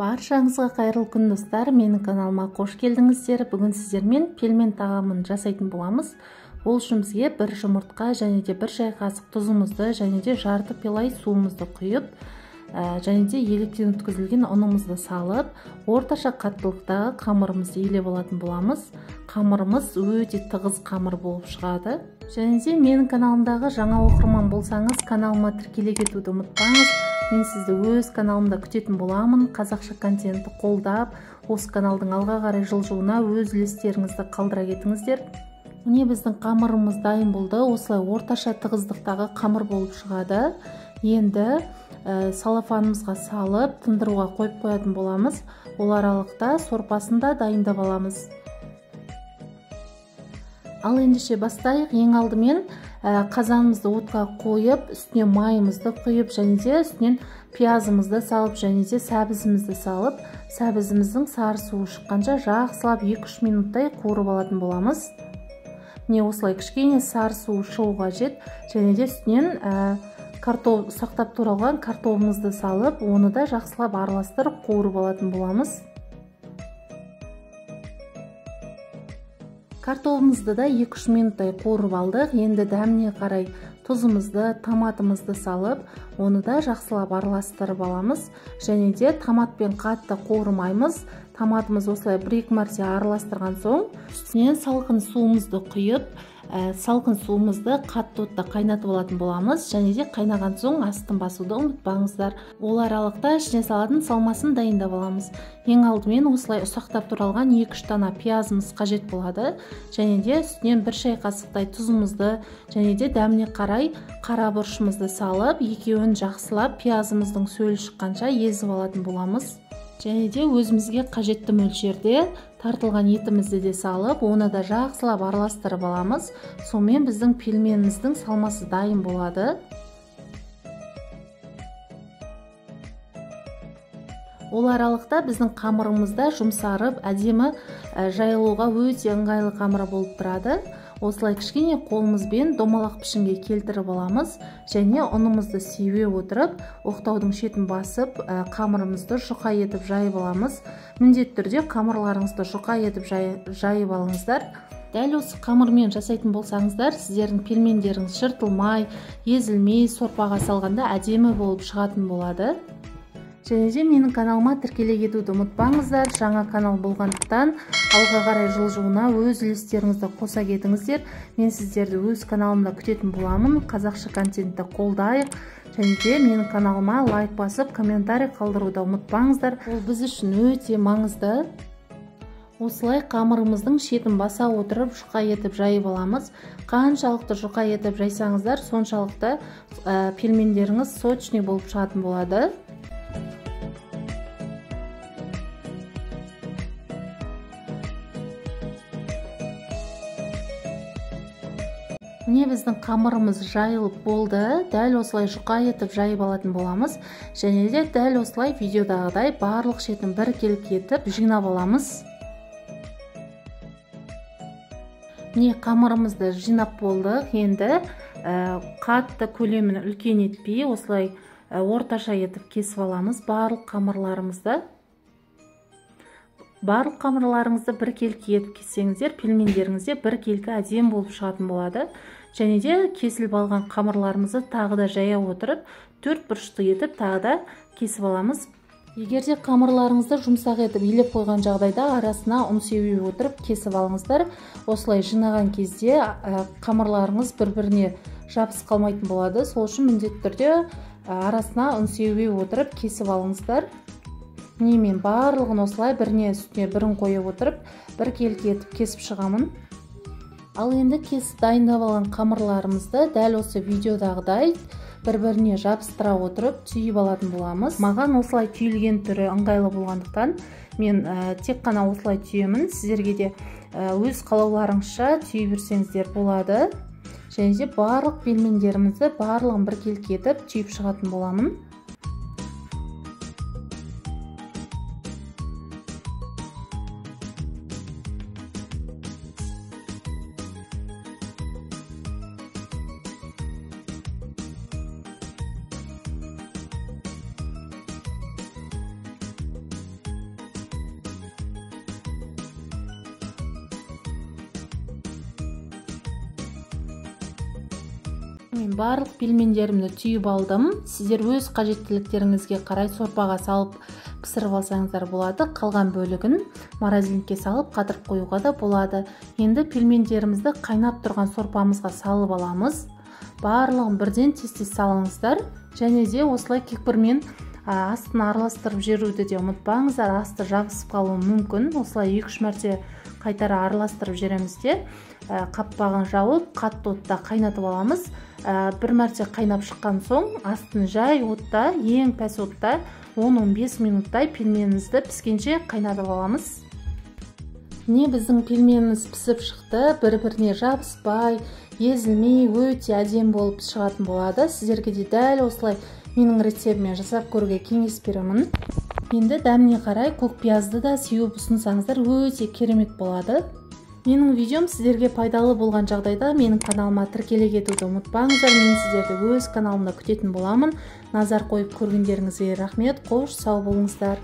Баршаңызға қайырлы күн достар, менің каналыма қош келдіңіздер. Бүгін сіздермен пельмен тағамын жасайтын боламыз. Ол үшін бізге бір жұмыртқа және де бір шай қасық тұзымызды және де жарты пилай суымызды құйып, және де електен өткізілген ұнымызды салып, орташа қаттылықтағы қамырымызды илеп алатын боламыз. Қамырымыз өте тығыз қамыр болып шығады. Және де менің каналымдағы жаңа оқырман болсаңыз, каналыма тіркеле кетуді ұмытпаңыз. Мен сізді өз каналымда күтетін боламын. Қазақша контентті қолдап, осы каналдың алға қарай жылжуына өз үлестеріңізді қалдыра кетіңіздер. Міне біздің қамырымыз дайын болды. Осылай орташа тығыздықтағы қамыр болып шығады. Енді салафанымызға салып, тындыруға қойып қоятын боламыз. Ол аралықта сорпасын да дайындап аламыз. Ал ендеше бастайық. Ең алдымен қазанымызды отқа қойып, үстіне майымызды құйып, және де үстінен пиязымызды салып, және де сәбізімізді салып, сәбізіміздің сары суы шыққанша жақсылап 2-3 минуттай қуырып алатын боламыз. Міне осылай кішкене сары суы шығу қажет. Және де үстінен картоп, ұсақтап туралған картобымызды салып, оны да жақсылап араластырып қуырып алатын боламыз. Картобымызды да 2-3 минуттай қуырып алдық. Енді дәміне қарай тұзымызды, томатымызды салып, оны да жақсылап араластырып аламыз. Және де томатпен қатты қуырмаймыз. Томатымыз осылай 1-2 мәрте араластырған соң, үстінен салқын суымызды құйып, салқын суымызды қатты отта қайнатып алатын боламыз. Және де қайнаған соң астын басуды ұмытпаңыздар. Ол аралықта ішіне салатын салмасын дайындап аламыз. Ең алдымен осылай ұсақтап туралған 2-3 дана пиязымыз қажет болады. Және де үстінен 1 шай қасықтай тұзымызды және де дәміне қарай қара бұрышымызды салып, екеуін жақсылап пиязымыздың сөлі шыққанша езіп алатын боламыз. Және де өзімізге қажетті мөлшерде тартылған етімізді де салып, оны да жақсылап араластырып аламыз. Сонымен біздің пельменіміздің салмасы дайын болады. Ол аралықта біздің қамырымыз да жұмсарып, әдемі жайылуға өте ыңғайлы қамыр болып тұрады. Осылай кішкене қолымызбен домалақ пішінге келтіріп аламыз. Және ұнымызды сеуе отырып, оқтаудың шетін басып, қамырымызды жұқа етіп жайып аламыз. Міндетті түрде қамырларыңызды жұқа етіп жайып алыңыздар. Дәл осы қамырмен жасайтын болсаңыздар, сіздердің пельмендеріңіз жыртылмай, езілмей, сорпаға салғанда әдемі болып шығатын болады. Және де менің каналыма тіркеле кетуді ұмытпаңыздар. Жаңа канал болғандықтан алға қарай жылжуына өз үлестеріңізді қоса кетіңіздер. Мен сіздерді өз каналымда күтетін боламын. Қазақша контентті қолдайық. Және де менің каналыма лайк басып, комментарий қалдыруды ұмытпаңыздар. Ол біз үшін өте маңызды. Осылай қамырымыздың шетін баса отырып, жұқа етіп жайып аламыз. Қаншалықты жұқа етіп жайсаңыздар, соншалықты пельмендеріңіз сочный болып шығатын болады. Міне біздің қамырымыз жайылып болды. Дәл осылай жұқа етіп жайып алатын боламыз. Және де дәл осылай видеодағыдай барлық шетін біркелкі етіп жинап аламыз. Міне қамырымызды жинап болдық. Енді қатты көлемін үлкен етпей, осылай орташа етіп кесіп аламыз барлық қамырларымызды. Барлық қамырларыңызды біркелкі етіп кессеңіздер, пельмендеріңіз де біркелкі әдемі болып шығатын болады. Және де кесіліп алған қамырларымызды тағы да жая отырып, төрт бұрышты етіп тағы да кесіп аламыз. Егер де қамырларыңызды жұмсақ етіп илеп қойған жағдайда арасына ұн сеуе отырып кесіп алыңыздар. Осылай жинаған кезде қамырларыңыз бір-біріне жабысып қалмайтын болады. Сол үшін міндетті түрде арасына ұн сеуе отырып кесіп алыңыздар. Міне мен барлығын осылай біріне үстіне бірін қойып отырып, біркелкі етіп кесіп шығамын. Ал енді кесіп дайындап алған қамырларымызды дәл осы видеодағыдай бір-біріне жабыстыра отырып түйіп алатын боламыз. Маған осылай түйілген түрі ыңғайлы болғандықтан мен тек қана осылай түйемін. Сіздерге де өз қалауларыңызша түйе берсеңіздер болады. Және де барлық пельмендерімізді барлығын біркелкі етіп түйіп шығатын боламын. Мен барлық пельмендерімді түйіп алдым. Сіздер өз қажеттіліктеріңізге қарай сорпаға салып пісіріп алсаңыздар болады. Қалған бөлігін морозильникке салып қатырып қоюға да болады. Енді пельмендерімізді қайнап тұрған сорпамызға салып аламыз. Барлығын бірден тез-тез салыңыздар. Және де осылай кекпірмен астын араластырып жіберуді де ұмытпаңыздар. Асты жабысып қалуы мүмкін. Осылай 2-3 мәрте қайтара араластырып жібереміз де, қаппағын жауып, қатты отта қайнатып аламыз. Бір мәрте қайнап шыққан соң астын жай отта, ең пәс отта 10-15 минуттай пельменімізді піскенше қайнатып аламыз. Міне біздің пельменіміз пісіп шықты. Бір-біріне жабыспай, езілмей, өте әдемі болып шығатын болады. Сіздерге де дәл осылай менің рецептіммен жасап көруге кеңес беремін. Енді дәміне қарай көк пиязды да сеуіп ұсынсаңыздар өте керемет болады. Менің видеом сіздерге пайдалы болған жағдайда менің каналыма тіркеле кетуді ұмытпаңыздар. Мен сіздерді өз каналымда күтетін боламын. Назар қойып көргендеріңізге рахмет. Қош, сау болыңыздар.